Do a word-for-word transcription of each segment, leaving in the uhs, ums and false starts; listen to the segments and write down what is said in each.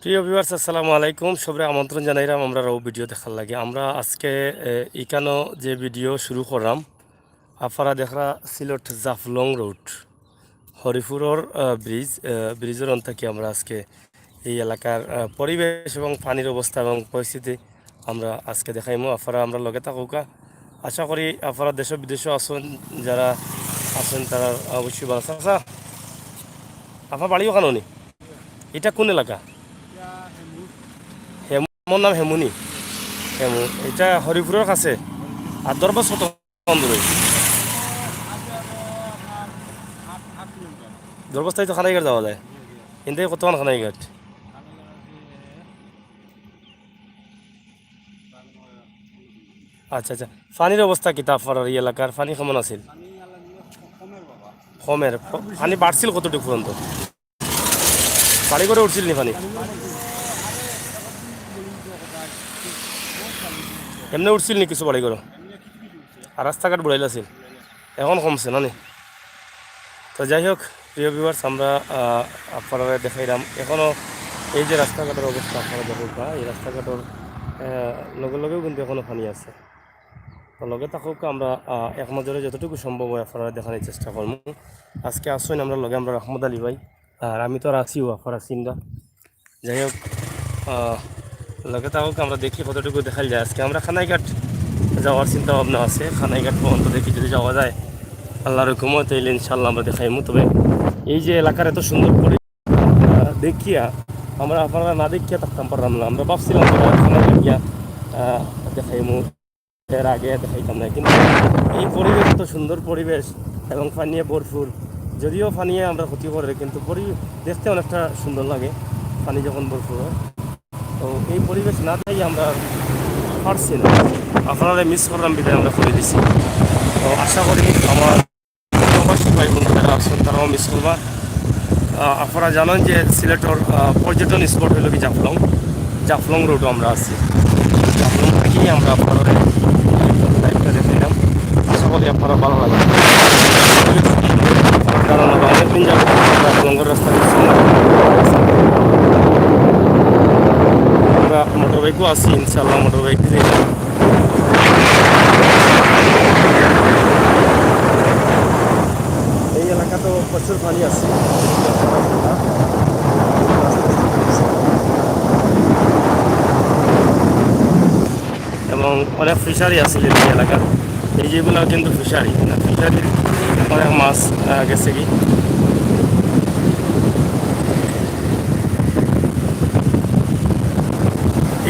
প্রিয় ভিউয়ার্স, আসসালামু আলাইকুম। সবরে আমন্ত্রণ জানাইরাম আমরার অউ ভিডিও দেখার লাগি। আমরা আজকে, এ, ইকানো যে ভিডিও শুরু করলাম, আপনারা দেখরা সিলেট জাফলং রোড, হরিপুরর, আ, ব্রিজ, আ, ব্রিজর অন থাকি আমরা আজকে এই এলাকার, আ, পরিবেশ এবং পানির অবস্থা এবং পরিস্থিতি আমরা আজকে দেখাইমু। আপনারা আমরার লগে থাকউক্কা। আশা করি আপনারা দেশ বিদেশো আছেন, যারা আছেন তারা অবশ্যই ভালা আছেন। আচ্ছা, আপনার বাড়ি ওখানে নি? এটা কোন এলাকা? হেমুর নাম হেমুনি? হেমু, এটা হরিপুরর কাছে। আর দরবস্তা কত দূরে? দরবস্তা তো খানাইঘাট যাওয়া যায়। কিন্তু কতক্ষণ খানাইঘাট? আচ্ছা, আচ্ছা। পানির অবস্থা কিতা আপনার এই এলাকার? পানি কেমন আছিল? কমের। পানি বাড়ছিল কতটুকু পর্যন্ত? বাড়ি ঘরো উঠছিল নি পানি? এমনে উঠছিল নি কিছু বাড়ি ঘরো? আর রাস্তাঘাট বুড়াইল আছিল, এখন কমছে না নি? তো যাই হোক, প্রিয় ভিউয়ার্স, আমরা, আহ, আপনারারে দেখাইলাম। এখনো এই যে রাস্তাঘাটর অবস্থা আপনারা দেখউক্কা, এই রাস্তাঘাটর, আহ, লগে লগেও কিন্তু এখনো পানি আছে। তো লগে থাকউক্কা, আমরা, আহ, এক নজরে যতটুকু সম্ভব হয় আপনারারে দেখানির চেষ্টা করমু। আজকে আছইন আমরার লগে আমরার আহমদ আলী ভাই, আর আমি তো আর আছিউ, আপনারা চিনরা। যাই হোক, আহ, লগে থাকউক্কা, আমরা দেখি কতটুকু দেখাইল যায়। আজকে আমরা খানাইঘাট যাওয়ার চিন্তা ভাবনা আছে, খানাইঘাট পর্যন্ত দেখি যদি যাওয়া যায় আল্লাহর হুকুমে, তাইলে ইনশাআল্লাহ আমরা দেখাইমু। তবে এই যে এলাকার এত সুন্দর পরি-, আহ, দেখিয়া আমরা আপনারারে না দেখিয়া থাকতাম পারলাম না। আমরা ভাবছিলাম যে খানাইঘাট গিয়া, আহ, দেখাইমু। এর আগে দেখাইতাম না, কিন্তু এই পরিবেশ, এত সুন্দর পরিবেশ এবং পানিয়ে ভরপুর। যদিও পানিয়ে আমরার ক্ষতি করে, কিন্তু পরি-, দেখতে অনেকটা সুন্দর লাগে পানি যখন ভরপুর হয়। তো এই পরিবেশ না দেখাইয়া আমরা পারছি না, আপনারারে মিস করলাম বিধায় আমরা করি দিছি। তো আশা করি আমার প্রবাসী ভাই বোন যারা আছেন, তারাও মিস করবা। আহ, আপনারা জানেন যে সিলেটর, আহ, পর্যটন স্পট হইল কি জাফলং, জাফলং রোডও আমরা আছি। জাফলং থাকি আমরা আপনারারে লাইভটা দেখাইলাম, আশা করি আপনারার ভালা লাগবে। কারণ আমরা অনেকদিন যাবত জাফলংর রাস্তা দেখছি না। আমরা মোটর বাইকও আছি, ইনশাআল্লাহ মোটর বাইক দিয়ে এই এলাকাত প্রচুর পানি আছে এবং অনেক ফিশারি আছে এই এলাকাত। এই যেগুলা কিন্তু ফিশারি, ফিশারির অনেক মাছ, আহ, গেছে কি।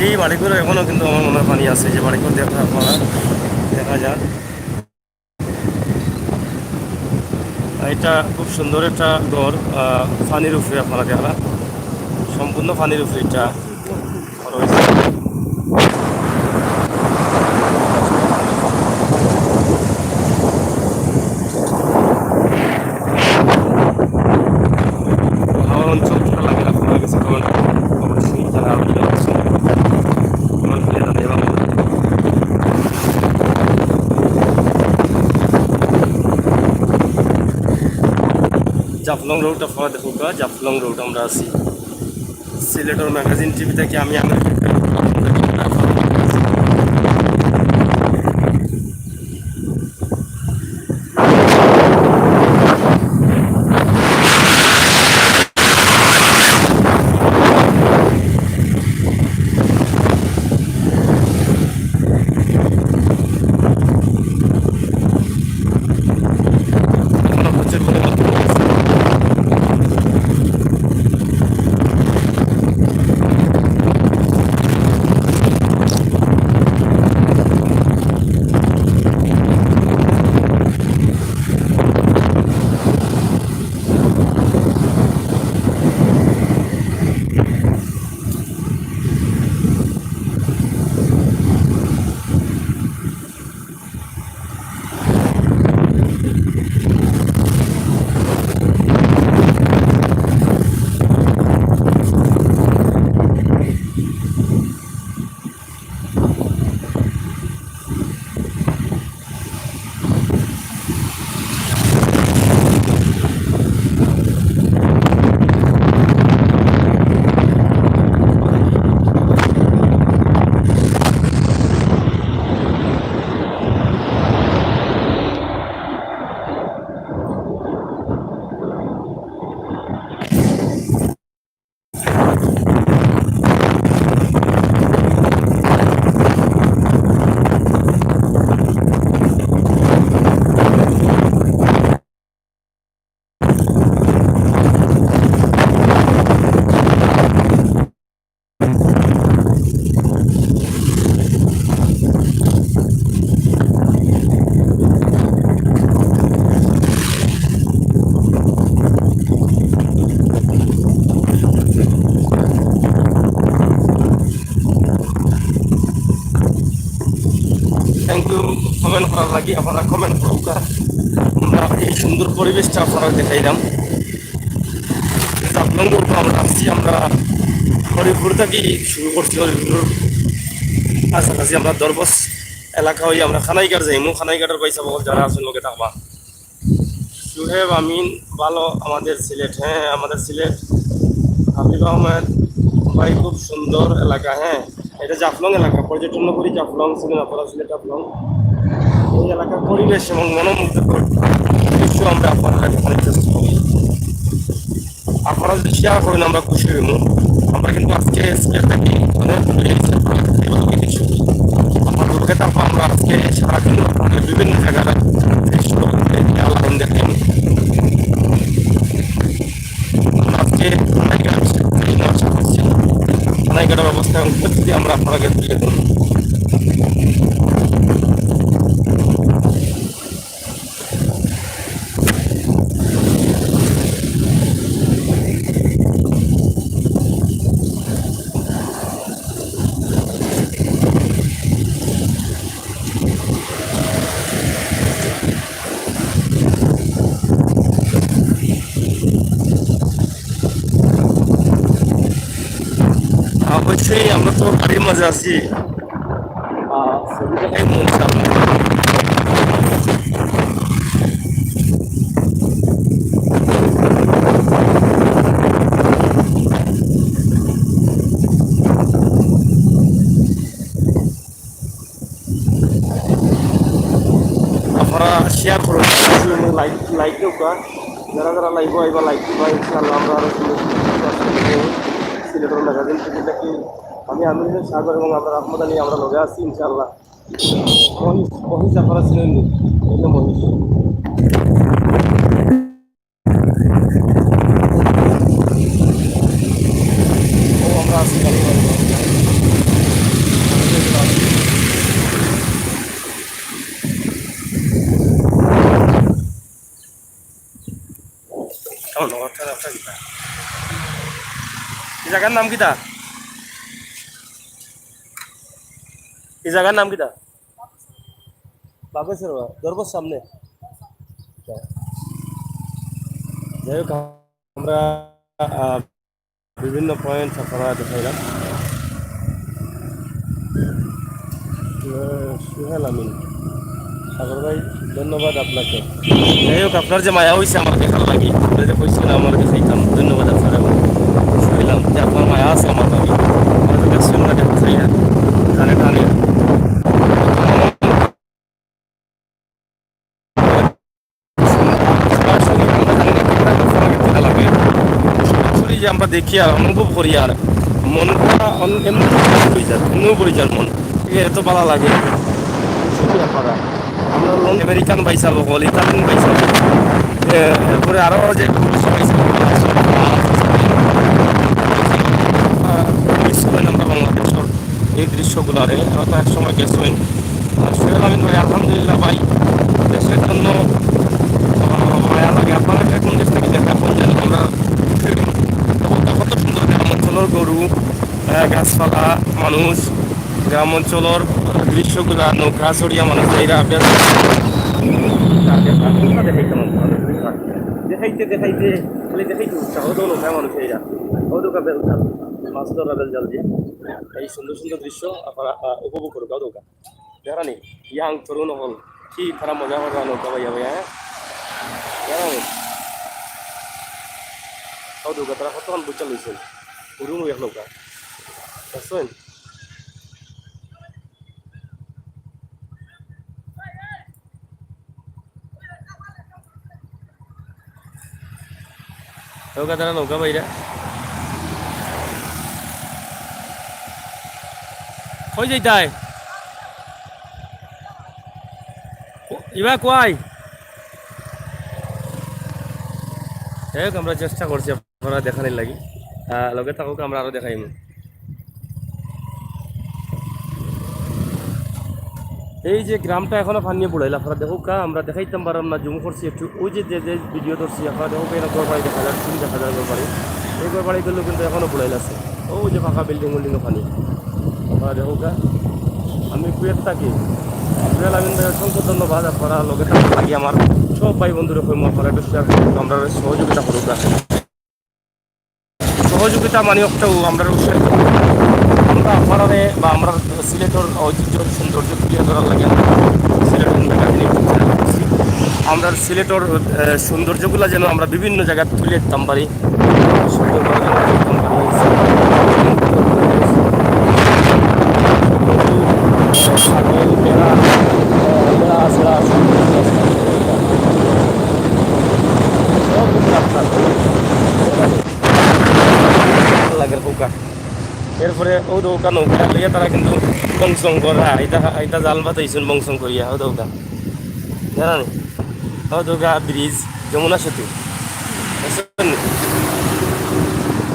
এই বাড়িঘরো এখনো কিন্তু আমার মনে হয় পানি আছে, যে বাড়িঘর দেখা আপনারা, দেখা যার। এটা খুব সুন্দর একটা ঘর, আহ, পানির উপরে আপনারা দেখরা, সম্পূর্ণ পানির উপরে এটা ঘর হয়েছে। আমার অঞ্চল কেমন লাগে আপনারা কিছু কমেন্ট অবশ্যই জানাবেন। কমেন্ট করে জানাবেন। জাফলং রোড আপনারা দেখউক্কা, জাফলং রোড আমরা আছি। সিলেটর ম্যাগাজিন টিভি থাকি আমি, আমি ভালা লাগি আপনারা কমেন্ট করউক্কা। আমরা এই সুন্দর পরিবেশটা আপনারারে দেখাইলাম। জাফলং road আমরা আসছি, আমরা হরিপুর থাকি শুরু করছি, হরিপুর কাছাকাছি আমরা দরবস এলাকা অইয়া আমরা খানাইঘাট যাইমু। খানাইঘাটর ভাইসাব অকল যারা আছইন লগে থাকবা। সুহেব আমিন, ভালো আমাদের সিলেট, হ্যাঁ, আমাদের সিলেট। হাবিব আহমেদ ভাই, খুব সুন্দর এলাকা, হ্যাঁ, এটা জাফলং এলাকা, পর্যটন নগরী জাফলং, সিলেট, আপনারা সিলেট জাফলং। এই এলাকার পরিবেশ এবং মনোমুগ্ধকর দৃশ্য আমরা আপনাদের দেখানোর চেষ্টা করব। আপনারা যদি শেয়ার করেন, আমরা খুশি হইব। আমরা কিন্তু আজকে সিলেট থাকি অনেক দূরে এসে আপনাদের এই দৃশ্য। আমার লগে থাকবো, আমরা আজকে সারাদিন আপনাদের বিভিন্ন জায়গার দৃশ্য দেখে আলাদা দেখেন। আমরা আজকে সোনাইঘাট, এই নকশা করছি, সোনাইঘাটের অবস্থা এবং পরিস্থিতি আমরা আপনাদেরকে তুলে ধরবো। অবশ্যই আমরা তো গাড়ির মাঝে আছি। আহ, ছবি দেখাই মন চায়। আপনারা শেয়ার করুন, লাইক, লাইক দেউক্কা। যারা যারা লাইভো আইবা, লাইক দিবা, ইনশাআল্লাহ আমরা আরো সুন্দর সুন্দর কিছু আসলে সিলেটের ম্যাগাজিন থেকে দেখি। আমি আমির হোসেন সাগর এবং আমরা আহমদ আলী, আমরা লগে আছি ইনশাআল্লাহ। মহিষ, মহিষ আপনারা চিনেননি? এই যে মহিষ। ও, আমরা আছি, গাড়ি বাড়ি। কেমন, ওটা, ওটা কিতা? এই জায়গার নাম কিতা? এই জায়গার নাম কিতা? বাপেশ্বর বা-, দরবার সামনে। যাই হোক, আমরা, আহ, বিভিন্ন পয়েন্ট আপনারা দেখাইলাম। আহ, সুহেল আমিন, সাগর ভাই, ধন্যবাদ আপনাকে। যাই হোক, আপনার যে মায়া হইছে আমার দেখার লাগি, আপনি যে কইছেন আমার দেখাইতাম, ধন্যবাদ আপনার। বুঝলাম যে আপনার মায়া আছে আমার লাগি, আপনার কাছে আমরা দেখা চাই না, কানে কানে। সরাসরি আমরা জানি না কিতা লাগে। সরাসরি যে আমরা দেখি আর অনুভব করি আর মনটা অন-, এমনি হয়ে যায়, অন্য পড়ে যায় মন। এত ভালো লাগে। সত্যি আপনারা। আমরা লন-, আমেরিকান ভাইসাব অকল, ইতালিয়ান ভাইসাব অকল, এ, এরপরে আরো যে পুরুষ ভাইসাব অকল, আহ, মিস করেন আমরা বাংলাদেশের এই দৃশ্যগুলারে, আমরা তো একসময় গেছিলাম। আর সোহেল আমিন ভাই, আলহামদুলিল্লাহ ভাই, দেশের জন্য, আহ, মায়া লাগে। আপনারা এখন দেশ থেকে দেখা, কোন জানি আমরা ফিরি। কত সুন্দর গ্রাম অঞ্চলের গরু, আহ, গাছপালা, মানুষ, গ্রাম অঞ্চলের দৃশ্যগুলা, নৌকা চড়িয়া মানুষ যাইরা বেশ। দেখাইতে, দেখাইতে, খালি দেখাইতে উৎসাহ, তো নৌকায় মানুষ যাইরা। ও দোকা বেলজাল, মাছ ধরা বেলজাল দিয়ে। এই সুন্দর সুন্দর দৃশ্য আপনারা, আহ, উপভোগ করুন, ও দোকা। দেখরা নি, ইয়াং তরুণ অকল, কি তারা মজা কররা নৌকা বাইয়া বাইয়া, হ্যাঁ? দেখরা নি? ও দোকা, তারা কতক্ষণ বুঝা লইছে? উড়ুন এক নৌকা। দেখছেন? নৌকা তারা নৌকা বাইরা। কই যাইতায়? ইবা কই? যাই হোক, আমরা চেষ্টা করছি আপনারা দেখানির লাগি। আহ, লগে থাকুক, আমরা আরো দেখাইমু। এই যে গ্রামটা এখনো পানিয়ে বুড়াইল, আপনারা দেখুক্কা, আমরা দেখাইতাম পারলাম না, জুম করছি একটু। ওই যে, যে, যে ভিডিও ধরছি, আপনারা দেখুক্কা, এরা ঘর বাড়ি দেখা যায়, সিঁড়ি দেখা যায় ঘর বাড়ি। এই ঘর বাড়িগুলো কিন্তু এখনো বুড়াইল আছে। ওই যে পাকা বিল্ডিং উল্ডিং ওখানে। আপনারা দেখুক্কা, আমি কুয়েত থাকি, জুয়েল আমিন ভাই, অসংখ্য ধন্যবাদ। আপনারা লগে থাকার লাগি আমার সব ভাই বন্ধুরে কইমু, আপনারা একটু শেয়ার করুন, আমরা সহযোগিতা করুক। সহযোগিতা মানে একটাও আমরা উৎসাহিত করি। আমরা আপনারারে বা আমরা সিলেটর ঐতিহ্য সৌন্দর্য তুলিয়া ধরার লাগি আমরা সিলেটর মেগাজিন YouTube চ্যানেল করছি। আমরা সিলেটর, আহ, সৌন্দর্যগুলা যেন আমরা বিভিন্ন জায়গায় তুলে দিতাম পারি। সুন্দর করে যেন তুলতাম পারি। ছাগল, ভেড়া, আহ, ভেড়া, ভেড়া, সব কিছু আপনার। লাগে নৌকা। এরপরে ও নৌকা, নৌকা লইয়া তারা কিন্তু বংশং করা, এটা, এটা জাল বাতাইছইন বংশং করিয়া, ও নৌকা। জানা নি? ও নৌকা ব্রিজ, যমুনা সেতু। বুঝছেন নি?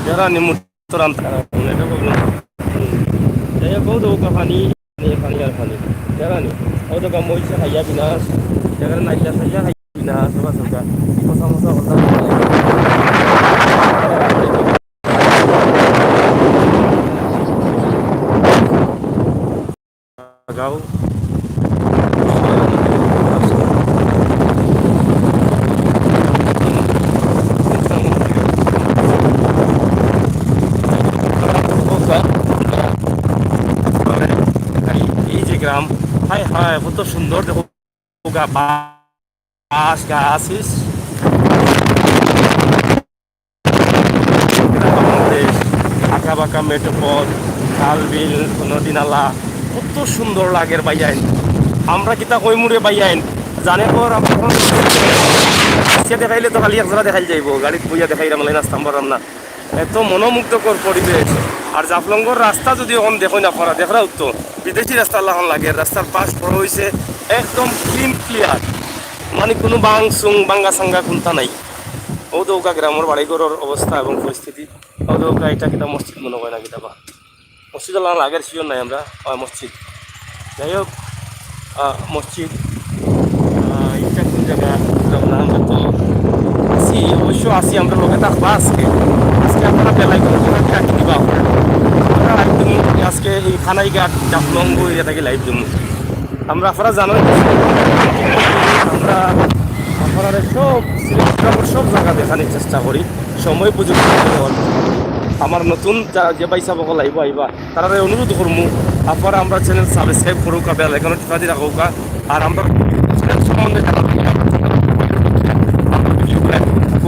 জানা নি? মুক্তরাম তারা, এটা বললাম। হুম। যাই হোক, ও নৌকা পানি, পানি, পানি আর পানি। জানা নি? ও নৌকা মহিষে খাইয়া বিনাশ, জায়গার নাইলা খাইয়া খাইয়া বিনাশ, সবা সবা। মশা মশা কথা। লাগাও। এই যে গ্রাম, হায় হায়, কত সুন্দর, দেখো, বাঁশ গাছ, ইস। আঁকা বাঁকা মেঠো পথ, খাল বিল, নদী নালা, কত সুন্দর লাগের ভাইয়াইন। আমরা কিতা কইমু রে ভাইয়াইন, জানে তো আর আমরা সে দেখাইলে তো খালি এক জেলা দেখাইল যাইবো, গাড়িত বইয়া দেখাইরাম, লাই রাস্তা পারলাম না। এত মনোমুগ্ধকর পরিবেশ। আর জাফলংগর রাস্তা যদি অখন দেখইন আপনারা, দেখরা উত্তর বিদেশি রাস্তা লাখান লাগে, রাস্তার পাশ বড় হইছে, একদম ক্লিন ক্লিয়ার, মানে কোনো বাং সুং বাঙ্গা সাঙ্গা কোনটা নাই। ও তো ওকা গ্রামের বাড়িঘরর অবস্থা এবং পরিস্থিতি। ও তো ওকা এটা কিতা মসজিদ মনে হয় না কিতা বা? মসজিদ আল্লাহ লাগের শিওর নাই আমরা, হয় মসজিদ। যাই হোক, আহ, মসজিদ, আহ, এটা কোন জায়গা? আমরা তো আছি, অবশ্য আছি, আমরা লগে থাকবা আজকে। আজকে আপনারা বেলায় কোনো জায়গায় আটকে দিবা। আমরা একদম আজকে এই খানাইঘাট, জাফলং এরিয়া থেকে লাইভ দিমু। আমরা আপনারা জানেন, আমরা আপনারা সব সিলেট সব জায়গা দেখানোর চেষ্টা করি। সময় উপযুক্ত হলে আমার নতুন যা-, যে ভাই সাহেব সকল আইবা, আইবা, তারারে অনুরোধ করমু, আপনারা আমরা চ্যানেল সাবস্ক্রাইব করুক, বেল আইকন টিপা দি রাখুক। আর আমরা চ্যানেল সম্বন্ধে জানাবেন, আমরা ভিডিও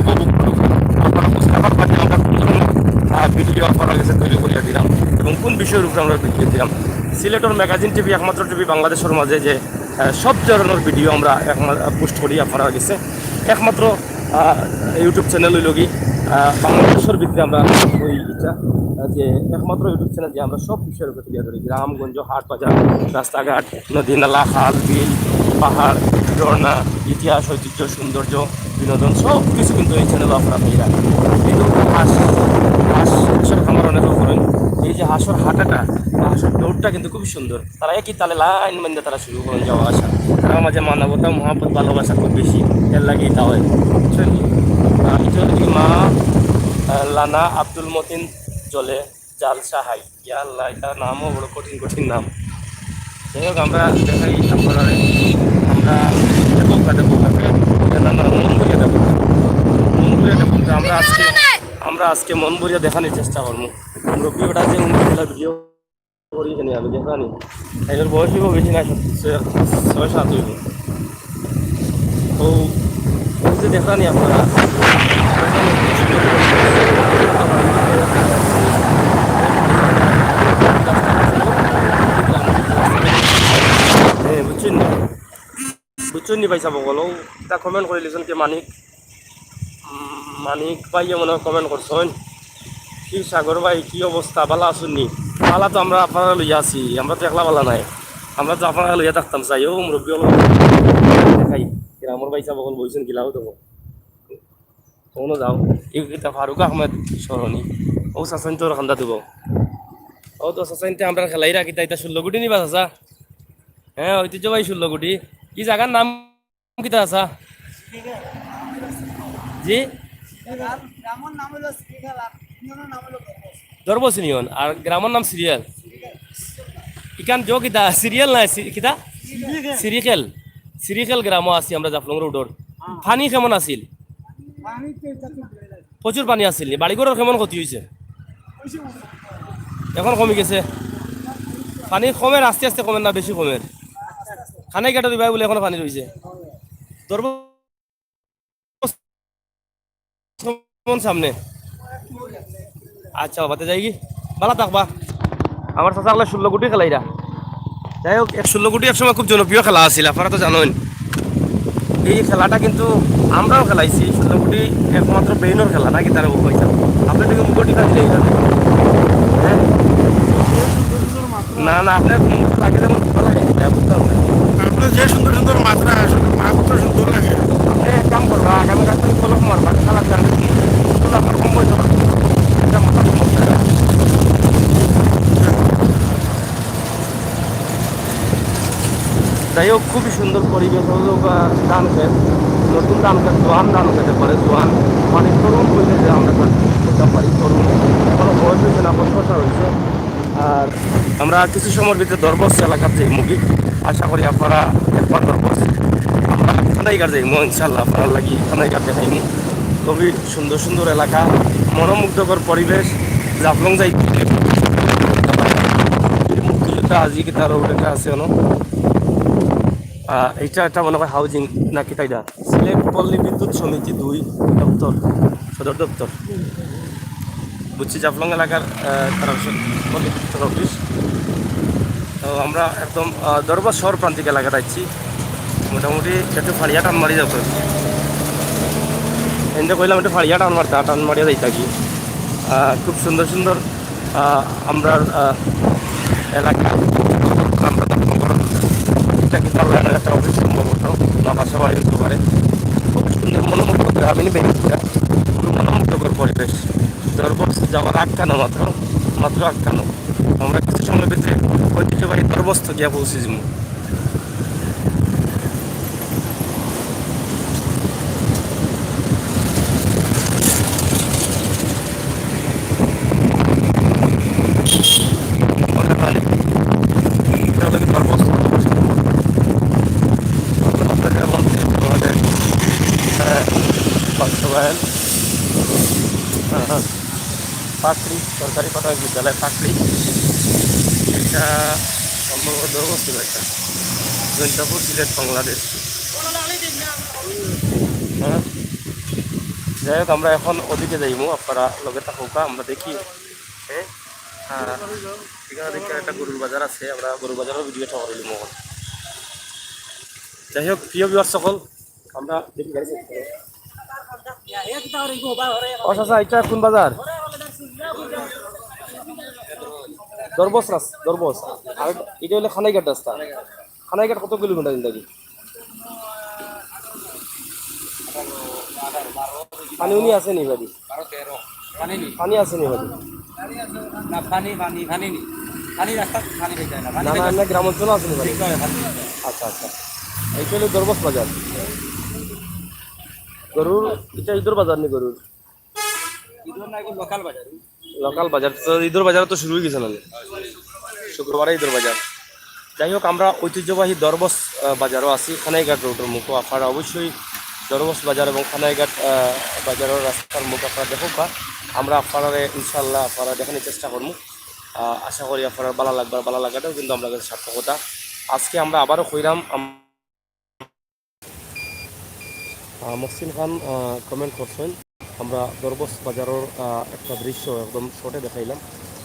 উপভোগ করুক। আপনারা বুঝতে পারবেন যে আমরা কোন ধরনের, আহ, ভিডিও আপনারা গেছে তৈরি করিয়া দিলাম এবং কোন বিষয়ের উপরে আমরা ভিডিও দিলাম। সিলেটর ম্যাগাজিন টিভি একমাত্র টিভি বাংলাদেশের মাঝে যে, আহ, সব ধরনের ভিডিও আমরা একমা-, পোস্ট করি আপনারা গেছে। একমাত্র, আহ, YouTube চ্যানেল হইল কি, আহ, বাংলাদেশের ভিতরে আমরা ওই ইচ্ছা, আহ, যে একমাত্র YouTube চ্যানেল যে আমরা সব বিষয়ের উপরে তুলে ধরি, গ্রামগঞ্জ, হাট বাজার, রাস্তাঘাট, নদী নালা, খাল বিল, পাহাড়, ঝর্ণা, ইতিহাস, ঐতিহ্য, সৌন্দর্য, বিনোদন, সব কিছু কিন্তু এই চ্যানেল আপনারা পেয়ে যাবেন। কিন্তু হাঁস, হাঁস, হাঁসের খামার অনেকে করেন, এই যে হাঁসের হাটাটা বা হাঁসের দৌড়টা কিন্তু খুবই সুন্দর। তারা একই তালে লাইন বান্ধে তারা শুরু করেন যাওয়া আসা। তারা মাঝে মানবতা, মহাব্বত, ভালোবাসা খুব বেশি, এর লাগেই তা হয়, বুঝছেন? আমি চলি মা, আহ, লানা আব্দুল মতিন জলে জাল সাহাই। ইয়া আল্লাহ, এটা নামও বড় কঠিন কঠিন নাম। যাই হোক, আমরা দেখাই আপনারা, আমরা দেখো, দেখো, দেখো, না, না, মন ভরিয়া দেখো, মন ভরিয়া দেখো। তো আমরা আজকে, আমরা আজকে মন ভরিয়া দেখানোর চেষ্টা করবো। মুরব্বী ওটা যে উনি ভিডিও করি এখানে আমি দেখানি। এটার বয়স হইব বেশি না, ছয়, ছয় সাত হইব। তো ওই যে দেখানি আপনারা, হ্যাঁ, বুঝছেন না? বুঝছেন নি ভাই সাহেব, বলো, এটা কমেন্ট করে লিখছেন কে মানিক? উম, মানিক ভাইয়ে মনে হয় কমেন্ট করছেন। কি সাগর ভাই, কি অবস্থা? ভালা আছইন নি? ভালা তো আমরা আপনারা লইয়া আছি, আমরা তো একলা ভালা নাই, আমরা তো আপনারা লইয়া থাকতাম চাই। ও মুরব্বী হলো দেখাই, গ্রামের ভাই সাহেব বলছেন গিলাও দেবো। কোনো যাও, এই কিতা ফারুক আহমেদ সরণি, ও সাসাইন তোর খান্দা দেবো। ও তো সাসাইনতে আমরা খেলাই রাখি, তাই তা ষোলো গুটি নিবা চাচা? হ্যাঁ, ঐতিহ্যবাহী ষোলো গুটি। কি জায়গার নাম কিতা আছা? জি? গ্রাম-, গ্রামর নাম হলো সিরিয়াল আর ইউনিয়নের নাম হলো গর্বস। গর্বস ইউনিয়ন, আর গ্রামর নাম সিরিয়াল। ইকান জো কিতা? সিরিয়াল না, সি-, কিতা? সিরিকেল, সিরিকেল গ্রামো আছি আমরা জাফলং রোডর। পানি কেমন আছিল? প্রচুর পানি আছিল নি? বাড়িঘরর কেমন ক্ষতি অইছে? এখন কমি গেছে। পানি কমের, আস্তে আস্তে কমের না বেশি কমের? কানাইঘাটর ইবায় বুলে এখনো পানি রইছে। দরব কেমন সামনে? আচ্ছা বাবা, তে যাইগি, বালা থাকবা। আমার চাচা অকলে ষোলো গুটি খেলাইরা। যাই হোক, এক ষোলো গুটি এক সময় খুব জনপ্রিয় খেলা আছিল, আপনারা তো জানইন। এই খেলাটা কিন্তু আমরাও খেলাইছি। ষোলো গুটি একমাত্র বেইনর খেলা নাকি, তারা বউ পাইতাম। আপনি তো মুখটি কাজ নেই না। হ্যাঁ? না, না, আপনার মুখ লাগে যেমন ভালো লাগে, এটা বুঝতাম না। আপনার যে সুন্দর সুন্দর মাত্রা, আসলে মাত্র সুন্দর লাগে। আপনি এক কাম করবা, আগামীকাল তুমি কলম মারবা, খেলা জানবে কি? সুন্দর আপনার কম বয়স হবে। এটা মাথা কম বয়স হবে। যাই হোক, খুবই সুন্দর পরিবেশ হলো বা ধান খেত, নতুন ধান খেত, জোয়ান ধান খেতে পারে, জোয়ান মানে তরুণ বলতে যে আমরা করতে পারি, তরুণ, কোনো বয়স হয়েছে না, বছর হয়েছে। আর আমরা কিছু সময়ের ভিতরে দরবস এলাকাত যাইমু কি, আশা করি আপনারা একবার দরবস, আমরা কানাইঘাট যাইমু ইনশাল্লাহ, আপনারা লাগি কানাইঘাট দেখাইমু। খুবই সুন্দর সুন্দর এলাকা, মনোমুগ্ধকর পরিবেশ। জাফলং যাইতে মুক্তিযোদ্ধা আজি কি তার ওটা আছে অনো। আহ, এটা একটা মনে হয় হাউজিং নাকি তাই না? সিলেট পল্লী বিদ্যুৎ সমিতি দুই দপ্তর, সদর দপ্তর। বুঝছি, জাফলং এলাকার, আহ, তারা হচ্ছে পল্লী বিদ্যুৎ অফিস। তো আমরা একদম, আহ, দরবার শহর প্রান্তিক এলাকাত আছি। মোটামুটি একটু ফাড়িয়া টান মারি যাবো। এনতে কইলাম একটু ফাড়িয়া টান মারতা, টান মারিয়া যাইতা কি। আহ, খুব সুন্দর সুন্দর, আহ, আমরার, আহ, এলাকা, আমরা তো মনে করো এটা কিন্তু আমরা একটা অফিস সম্ভবত বা বাসা বাড়ি হতে পারে। খুব সুন্দর মনোমুগ্ধকর, আমি বেরিয়ে খুবই মনোমুগ্ধকর পরিবেশ। দরবস যাওয়ার আটকানো মাত্র, মাত্র আটকানো। আমরা কিছু সময় ভিতরে ঐতিহ্যবাহী দরবস্ত গিয়া পৌঁছে যাবো। ওটা খালি। এটা হলো কি দরবস্ত। আপনাদের মধ্যে আমাদের, আহ, বাস্তবায়ন। হ্যাঁ, হ্যাঁ। পাকড়ি, সরকারি প্রাথমিক বিদ্যালয় পাকড়ি। এটা সম্ভবত দরবস্ত একটা। জৈন্তাপুর, সিলেট, বাংলাদেশ। হ্যাঁ? যাই হোক, আমরা এখন ওদিকে যাইমু, আপনারা লগে থাকুকা, আমরা দেখি। হ্যাঁ? হ্যাঁ, এখানে দেখি একটা গরুর বাজার আছে, আমরা গরুর বাজারও ভিডিও করিলিমু এখন। যাই হোক, প্রিয় ভিউয়ার সকল, আমরা দেখি গাড়ি চেক করে। ও চাচা, এটা কোন বাজার? দরবস রাস-, দরবস। আর এটা হলো খানাইঘাট রাস্তা। খানাইঘাট কত কিলোমিটার ইন্দাজি? পানি উনি আছে নি বাড়ি? পানি আছে নি বাড়ি? না, পানি, পানি, পানি নি। পানি রাস্তা, পানি হয়ে যায় না। পানি না, হয়ে না, যায়। এমনি গ্রাম অঞ্চল আছে নি বাড়ি? ঠিক আছে, পানি হয়ে যায়। আচ্ছা, আচ্ছা। এইটা হলো দরবস বাজার। গরুর, এটা ইদর বাজার নি গরুর? ইদর না, এগুলো লোকাল বাজার। লোকাল বাজার, তো ইদর বাজার তো শুরু হয়ে গেছে না? শুক্রবারে ইদর বাজার। যাই হোক, আমরা ঐতিহ্যবাহী দরবস, আহ, বাজারও আছি, খানাইঘাট রোডের মুখো। আপনারা অবশ্যই দরবস বাজার এবং খানাইঘাট, আহ, বাজারের রাস্তার মুখ আপনারা দেখুকা। আমরা আপনারা ইনশাল্লাহ আপনারা দেখানোর চেষ্টা করবো। আহ, আশা করি আপনারা ভালো লাগবে, ভালো লাগাটাও কিন্তু আমরা কাছে সার্থকতা। আজকে আমরা আবারও কইরাম, আম-, আহ, মহসিন খান, আহ, কমেন্ট করছেন, আমরা দরবস বাজারের, আহ, একটা দৃশ্য একদম শর্টে দেখাইলাম।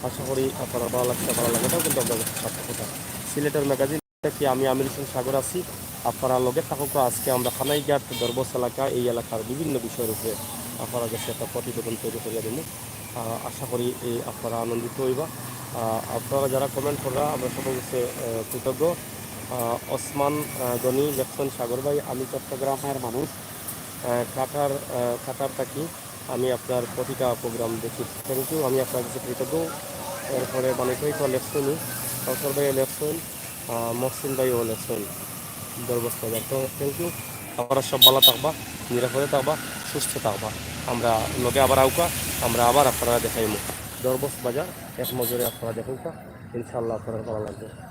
আশা করি আপনারা ভালো লাগছে, ভালো লাগাটাও কিন্তু আমরা সার্থকতা। সিলেটের ম্যাগাজিন থেকে আমি আমির হোসেন সাগর আছি, আপনারা লগে থাকুক। আজকে আমরা খানাইঘাট দরবস এলাকা, এই এলাকার বিভিন্ন বিষয়ের উপরে আপনারা কাছে একটা প্রতিবেদন তৈরি করিয়া দেবো। আহ, আশা করি এই আপনারা আনন্দিত হইবা। আহ, আপনারা যারা কমেন্ট কররা, আমরা সকল কাছে, আহ, কৃতজ্ঞ। আহ, ওসমান, আহ, গনি লেখছেন, "সাগর ভাই, আমি চট্টগ্রামের মানুষ, আহ, কাটার, আহ, কাটার থাকি, আমি আপনার প্রতিটা প্রোগ্রাম দেখি।" থ্যাংক ইউ, আমি আপনার কাছে কৃতজ্ঞ। এরপরে মানিক ভাই তো লেখছেনই, কাউসার ভাই লেখছেন, আহ, মহসিন ভাইও লেখছেন, দরবস বাজার। তো থ্যাংক ইউ, আপনারা সব ভালো থাকবা, নিরাপদে থাকবা, সুস্থ থাকবা। আমরা লগে আবার আউকা, আমরা আবার আপনারা দেখাইমু দরবস বাজার, এক নজরে আপনারা দেখুকা, ইনশাল্লাহ আপনারা ভালো লাগবে।